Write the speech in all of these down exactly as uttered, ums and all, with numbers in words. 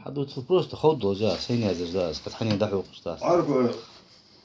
Хьадувцал, просто ховш дола жа, сайна яздаь жа, аз кхы хьанна дӀахьокхаш дац. Архо,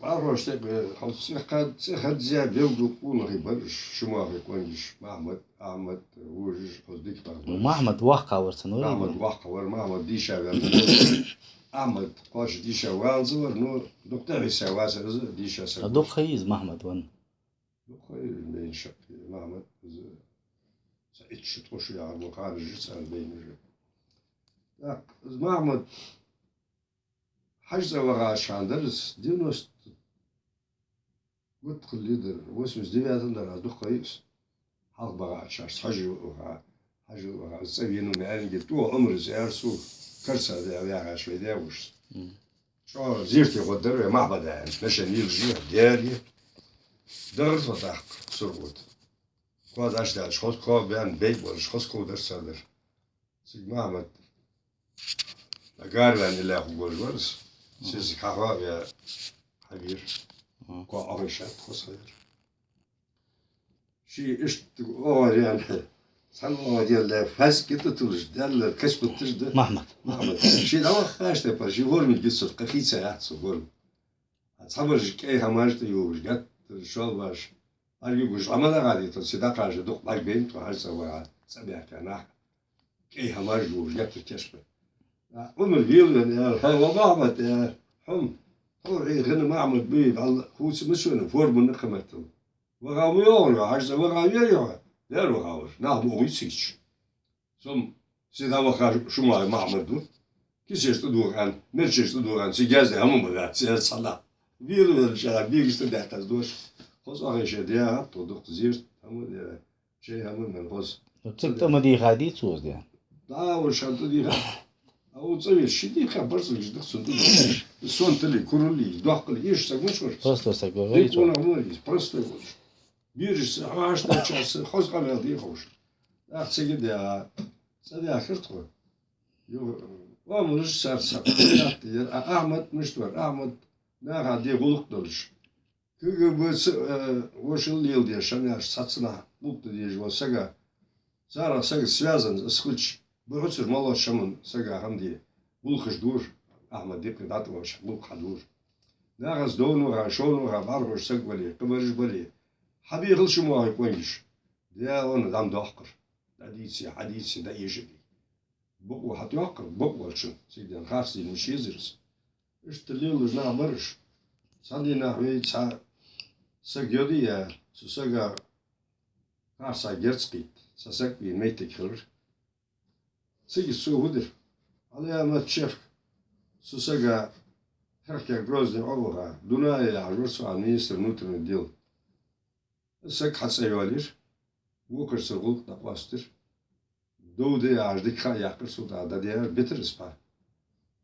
архош тӀе, хьо цӀи хад-, цӀи хадза белгал къонахий бар уж, Шамахий къонгаш, Махьмад, Ахьмад, вожаш, хоза дика бахьан. Ну, Махьмад воккха вар цун, вар Махьмад воккха вар, Махьмад дийша ваьнна. Ахьмад кхоачаш дийша валлалца вар, ну, дукха тӀехьа йиса вацар из, дийша саг. А дукха ха йий из Махьмад ваьнна? Дукха ха йий, бейна шаккхе, Махьмад, из цхьа итт шу, ткъо шу яхар мо ханаш я царна бейна уж. Так, из Махьмад Хьажцӏа вахача хана дар из, девяносто год хилар, восемьдесят девятом дар, аз дукха ха йий из. Хьалха бахача хана, Хьажа ваха, Хьажа ваха, из цӏавена ма аьннадий, тӏо Ӏумар из аьлар сога, Карцаде ваьхача вай даь-вешас. Мгм. ЧӀоагӏа зерате гӏо дар вай Махьмада аьнна, машен йилаш я, даьра я. Дахар тхо тӏаккха Сургӏат. Коа даш даьлча, хоза коа баьнна, бейк болаш, хоза ков дар цар дар. Цига Махьмад гарваьнна лаьрхӏа гуш вар из. Мгм. Сесаг хьахьо а ваь, хьавера. Мгм. Коа охайшад, хоза ха яр. Ше иштта оагӏораяьнна, цхьан оагӏораяьнна лаьрхӏа фаьск кӏа тӏа туллаш, даьллар кач буташ да. Махьмад. Махьмад. Ше дӏавахача тайпара, ше ворма гицург, кхы хийца яц цо ворма. Цхьабараш кӏай хӏамаш тӏаювхаш, геттара шолбаш, бӏаргагуш, Ӏамал а гӏадийта, цига дӏакхача дукха бӏаргабайнаб тхо, Хьажцӏа ваха, цӏабаьхка нах. Кӏай хӏамаш ювхаш, геттара кийчбаь. Ӏумар велавенна аьлар: «Хьо ва Махьмад, — аьлар, — хьо-м, тхьовра хьехам баь Махьмад ба, валлахӏи, хувца ма сона, форма а кхаметтал. Ваха ма йоагӏар хьо, Хьажцӏа ваха вер хьо?» «Вер ваха вар, нах ма гӏуйцийча». Со-м цига дӏаваха Шамахий Махьмад ва. Кисеш тӏадувха аьнна, мерчеш тӏадувха аьнна, цига яздаь хӏама ма дац, цӏера цхьа нах. Велавелча, бегаш тӏадаьккхад из дош. Хоза охайша даьгӏад тхо, дукха зерат хӏама а даь, чай хӏама а менна хоза. Ну, цига тӏа ма дийхадий цо из даь? Да, уж хӏама тӏадийхад. А укх цӏавеча ше дийхка барзкъагаш да-кх цун тӏадувхаш. Сонтале, курале, доккхале, эшаш саг мича вар из? Простой саг вар, вай дика цо. Вон хӏама вар из, простой волаш. Берашца, хьаштачарца хоза къамаьл дийхад уж. Ахь цига а даь, цӏаваьхар тхо. Юха оамалаш царца хьакхетар. А Ахьмад мишта вар? Ахьмад наха де гӏулакх долаш, КГБ-ца, э, вошал леладеш, шамаш цхьацца нах гӏулакх де дезаш вола саг. Царех саг связан из хилча, бухьуцар молош шаман сага хӏама де гӏулакхаш дора. Ахьмад дикка дӏатӏавоалаш гӏулакх хьадора. Нахаца довна ваха, шовна ваха, бӏаргагуш саг вале, къамараш бале, хьабехал Шамахий къонгаш. Даьла ванна дӏа ма доаккхар. Дӏадийце, хьадийце, дӏаэшаде. Бакъо хьатӏаяккхар, бакъ волчун, цига денна харцдийнаш езар из. Иштта лелаш нах бар уж. Цхьан дийнахьа вай цхьа саг йодаяь, цу сага харцахьа герз кхийтта, цхьа саг вийна меттиг хилар. Цига цо фу дир? Ӏаламат Чехка цу сага хьехкар Грозне ӏоваха, Дунаев яхаш вар цхьа министр внутренних дел. Саг хьацӏайоалаяьр, вокхарца гӏулакх дӏакъоастадир. Дов да яхаш дика ха а яьккхар цо, дӏа дӏадаьр, битар из пхьа.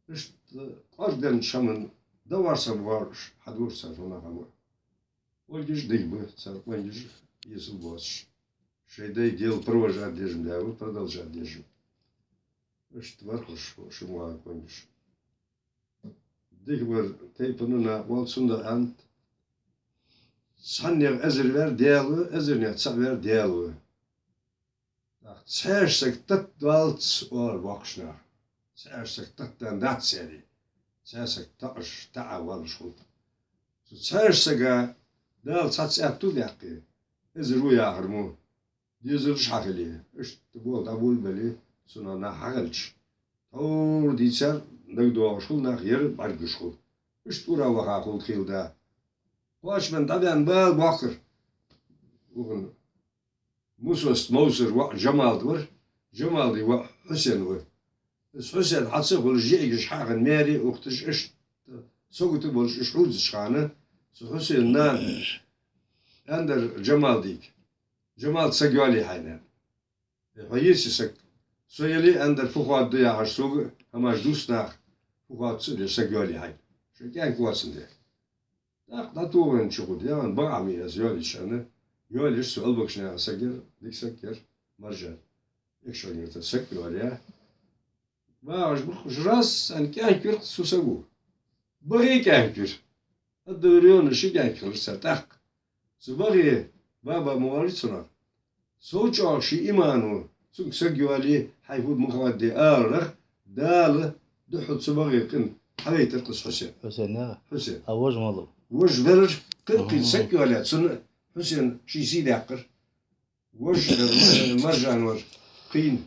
Иштта кӏоаргденнача хӏаман дӏаварса бовлаш хьадора цар хӏама хӏама. Къонгаш дика ба, цар къонгаш эсала боацаш. Шоай дай дел провожать деш ма даьр, продолжать деш. Иштта вар хӏанз Шамахий къонгаш. Дика вар тайпан накъавола, цудухьа аьннад: цхьаннех эзар вар Даьла ва, эзарнех цаӏ вар Даьла ва. Цхьаь саг тата доаллац оалар боккхийча наха. Цхьаь саг тата дац царех. Цхьаь саг таӏаш, таӏа воаллаш хул. Цу цхьаь сага Дала цхьацца аьттув даьккхе, эзар ва яхар мо. Дезалаш хьахиле, иштта бола дӏаболабале, цунах нах хьахилча, тхьовра дийцар дагадоагӏаш хул, нах ер бӏаргагуш хул. Иштта ура ваха хул хила да. Кхоачам дӏабаьнна бала боккхар. Укхун Мусост Мовсара воӏ Джамалд вар, Джамалда воӏ Хьусен ва. Из Хьусен хьаца а хулаш, йиӏигаш хьаьхна, маьре а ухийташ, иштта сагота болаш уж хьувзача хана, цу Хьусена нана аьннадар Джамалдага: «Джамалд, саг йоалае хьайна». «Э, хьо еций саг?» «Со яле, — аьннадар, — фу хоададо яхаш, сога хӏамаш дувц наха, фу хоададо, ца деш, саг йоалае хьайна. Шоай кӏаьнк воацандаь». Тӏаккха дӏатохаяьннача хӏама да, яхана, бакъахьа ма яй из йоалаеш, аьнна. Йоалаеш цу Албогача наьха саг яр, дика саг яр, Маржан. Экажкъонгий-Юртара саг йоалаяь. Багӏаш ба-кх уж, раз аьнна кӏаьнк вир-кх цу саго. Багӏе кӏаьнк вир. Одновременно ши кӏаьнк хилар цар тӏаккха. Цу багӏе баба ма оалий цунах: «Сов чӏоагӏа ший иман ва, цунга саг йоалае, хьай фуд ма хоададий», — аларах, Дала Духхьал цу баге къин хьавайтар-кх из Хьусен. Хьусен, яха? Хьусен. А вож малав? Вож велар, къин, къин, мгм, саг йоалаяь, цунна Хьусена ший сий даьккхар. Вож велар, Маржан вар, кхийна.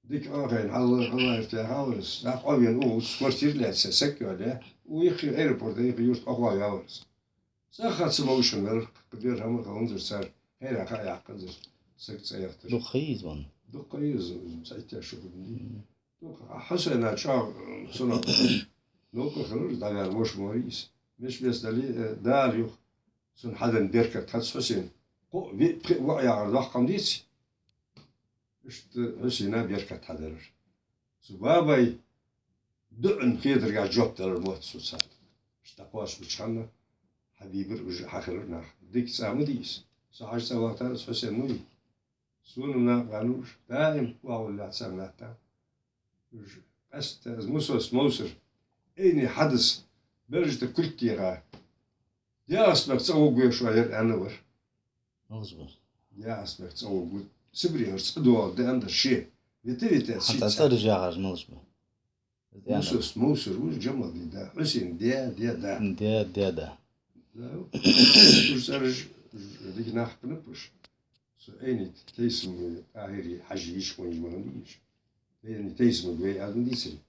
Дика Ӏохайна, хьалла, хьалла иртваьха вар из. ТӀаккха Ӏовена, укхаза квартира лаьца, саг йоалаяь. Укх юххе аэропорта юххе юрта Ӏохоаваь вар из. ЦӀагӀа ца мовшам велар, кхы дера хӀама хиланзар цар, хӀара хьаяьккханзар, саг цӀа яхийтар. Дукха ха я из вайна? Дукха ха я из, цхьайтта шу хургда. Мгм. Дукха. А Хьусена чӀоагӀа, м, сона новкъа хилар, дӀаваьнна воша ма вий из. Меш беса дале, э, Дала юха цунна хьаденна беркат хилац Хьусена. Кхоъ, виъ, пхиъ воӀ яхар доккха хӀама деций? Иштта Хьусена беркат хьаделар. Цу бабай дуӀан хетаргахьа жоп далар мотт цо царна. Иштта кхоачаш буча хана хьабийбар уж, хьахилар нах. Дика цӀа ма дий из. Со хьажа цӀа вахийтар из Хьусен ма вий. Сона накъа ваьнна уж, даим вагӀаллехь царна латта. Уж къаьстта из Мусас Мовсар, Ӏайни Хьадас, Белжа тӀа кулг теха, ДяхӀастах цӀа вогӀа шо яр аьнна вар. Малаш вар? ДяхӀастах цӀа вогӀа. Сибрехара цӀа доагӀа да аьнна дар ше. Вита, вита, хьа ши цӀа цӀа. ЦӀераш яхараш малаш ба? Мусас Мовсар ва, Джамалдин да. Хьусен, да, да, да. Да, да, да. Да, уж цӀераш, уж дика нах къинапаш. Со Ӏайни Тайсамага, ТӀахӀири Хьажий йиша хиннай ма хиннайий уж. Ӏайни Тайсамага вай аз ма дийцарий.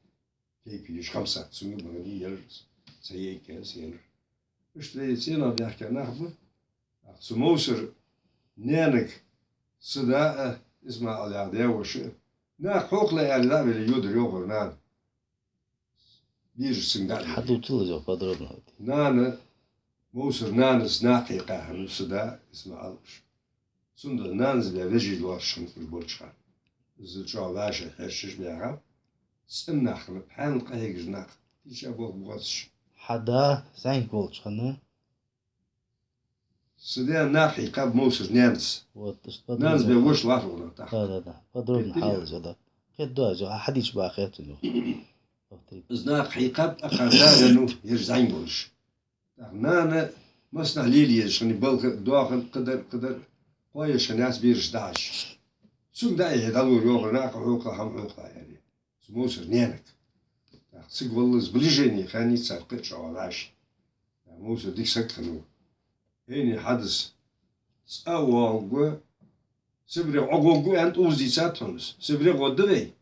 Кепи йиш хамсат цунга ма хиннайий, яр из. Ца ейккхар из, яр. Иштта вай цӀенах баьхка нах ба. Цу Мовсара наьнага са да а, ИсмаӀал яха даь-воша а, наха хьокхале аьле дӀа а веле йодар йоахар нана. Бераш цунга дӀа а веле. Хьадувцал из йоах подробно. Нана, Мовсара нанас наха кхайкха хиннав са да а, ИсмаӀал а уж. Цудухьа нанас баь вежарий лоархӀаш хиннаб уж болча хана. Из чӀоагӀа вӀаший хьерчаш баьха. ЦӀена нах хиннаб, хьанал къахьегаш нах. Тийша болх бу гӀоцаш. Хьа да зӀамига волча хана са даь наха кхайкхаб Мовсара наьнас. Вот, иштта подробно. Нанас баь воша лоархӀаш хиннав тӀаккха. Да, да, да. Подробно хьалаца, да. Кхетаду аз, а хьадис бакъахьа яц цунна. Из наха кхайкхаб, акхар да венав, ераш зӀамига волаш. ТӀаккха нана массанахьа лелае езаш хиннай, балха доахан, кхыдар, кхыдар, кхоачаш хиннаяц бераш дахьаш. Цунга дӀа а яхье, дӀалур йоахар наха хьокхале, хӀама хьокхале аьле. Цу Мовсара наьнага. ТӀаккха цига валлалца сближени хиннай цар кхы а чӀоагӀа вӀаший. Мовсар дика саг хиннав. Ӏайни Хьадас цӀа воагӀаргва, Сибрех ӀогӀоргва аьнна тӀа уззийца тхьунас. Сибрех гӀодда вай.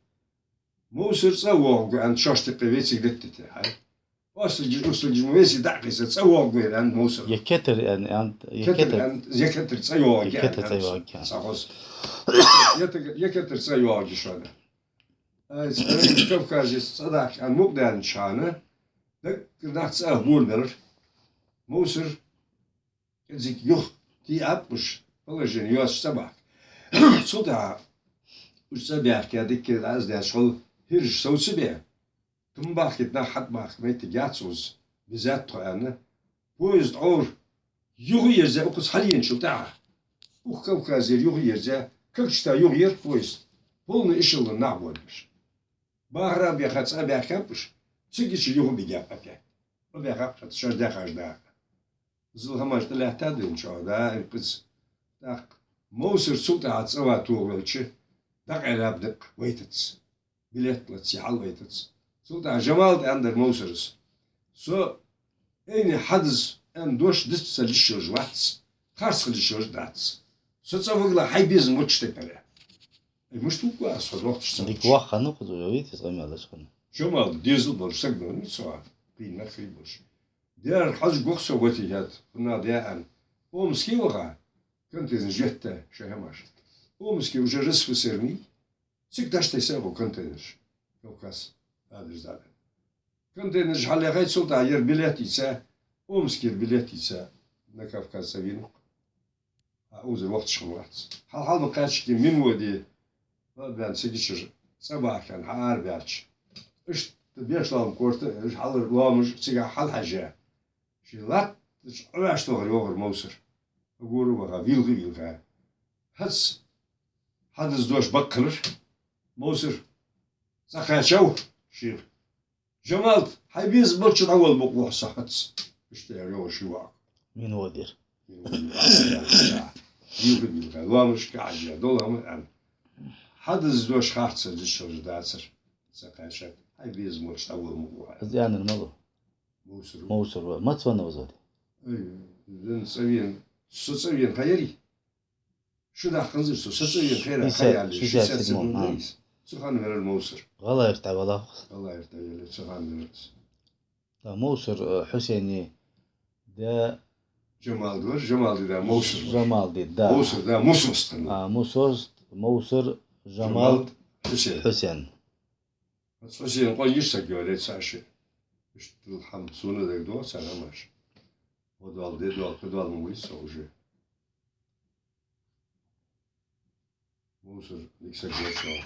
Мовсар цӀа воагӀаргва аьнна шоашта юкъе вециг деттате, хьай. Ослугаш, ослугаш ма вециг дӀа а кхийса, цӀа воагӀаргва ер аьнна Мовсар. Е кетар аьнна, аьнна, е кетар кетар. Аьнна, е кетар цӀа йоагӀаргья, е кетар цӀа йоагӀаргья. Са хос. Е таг-, е кетар цӀа йоагӀаргья шоана. Ай, цӀа, Кавказе цӀа дахка аьнна мукъа даьннача хана, даггара нах цӀа а гонабелар. Мовсар кӀезига юха тийаб уж, положени йоацаш цӀабахка. Цул тӀехьагӀа уж цӀабаьхка, дикка дӀа из даьча хана, хӀираш совцабе, тумбахкийта нах хьатӀабахка моттиг яц укхаза, безад тхо аьнна, поезд Ӏовра юха а ерзаяь, укхаза хьалъеначул тӀехьагӀа, укх Кавказера юха а ерзаяь, Кокчета юха яр поезд, полный эшелон нах болаш. Бахара а баьха, цӀа а баьхкаб уж, цигача юха а бигаб опять. Ӏобаьхаб шоаш даьхача дакъа. Зал хӀамаш тӀалаьттад вайна чӀоагӀа, даим кхы а. ТӀаккха Мовсар цул тӀехьагӀа цӀа ваха тохавелча, дӀакъайлаб никъ вайтац. Билет лаца хьалвайтац. Цул тӀехьагӀа Джамалда аьннадар Мовсара: со Ӏайни Хьадас аьнна дош диц ца лишалж вац, харц хила лишалж дац. Со цӀа вигалахь, хьай безам болча тайпара. Ай, мишта вугва аз, со дохташ ца дика ваха хиннав укхаза, вай витас къамаьл деш хиннав. Джамалда дезал болаш саг ма вий цо, кхийна нах хий болаш. Дера хьажа гух со вати хӀаьта, хӀана да аьнна. Омске ваха, контейнер етта шоай хӀамаш. Омске уже РСФСР ма йий, цига дӀатайса а хов контейнераш. Кавказ адрес дӀадаьнна. Контейнераш хьалъяхай, цул тӀехьагӀа ер билет ийца, Омскера билет ийца, на Кавказ цӀавена. А узар вахташ хиннавац. Хьал-хьал ма кхаьчача, Минводе, Бабаьн цигачара цӀабахка хьаарабаьлча, иштта Бешлоам корта, уж хьалара лоамаш цигахьа хьалхьежа, ший латтача Ӏоваьш тохар йоахар Мовсар. Агора а ваха, вийлха а вийлха. ХӀаьта Хьадас дош бакъ хилар. Мовсар цӀакхаьчав шийх. Джамалд, хьай безам болча дӀаволла мукъа вохьа со хӀаьта. Иштта яр йоахар ший воӀага. Минводера. Минводера. Вийлха а вийлха. Лоамашка хьежа, дола хӀама аьнна. Хьадас дош харц хила лишалж дацар. Ца кхаьчад. Хьай безам болаш дӀавола ма ву хьо. Из аьннар малув? Мовсар ва. Мовсар ва. Маца веннав из? Ой, зен цӀавена. Со цӀавена ха ярий? Шу даьккханзар со, со цӀавена хера, шестьдесят, хьаяьле, шестьдесят седьмом, шестьдесят седьмом, а. Цу хана веннав Мовсар. ГӀалгӀай-Юрта валав? ГӀалгӀай-Юрта веннав, цу хана веннав. Да, Мовсар, э, Хьусени, да. Жамалди вар, Жамалди, да, Мовсар вар. Жамалди, да. Мовсар, да, Мусост хиннав. А, Мусост, Мовсар, Жамалд, Жамалд, Хьусен. Хьусен. Хьусен къонгаш саг йоале цаӀ ше. Иштта хӀама сона дагадоагӀа цар хӀамаш. Одоал, дедоал, кадоал ма вуй со уже. Мовсар дика саг вар шоана.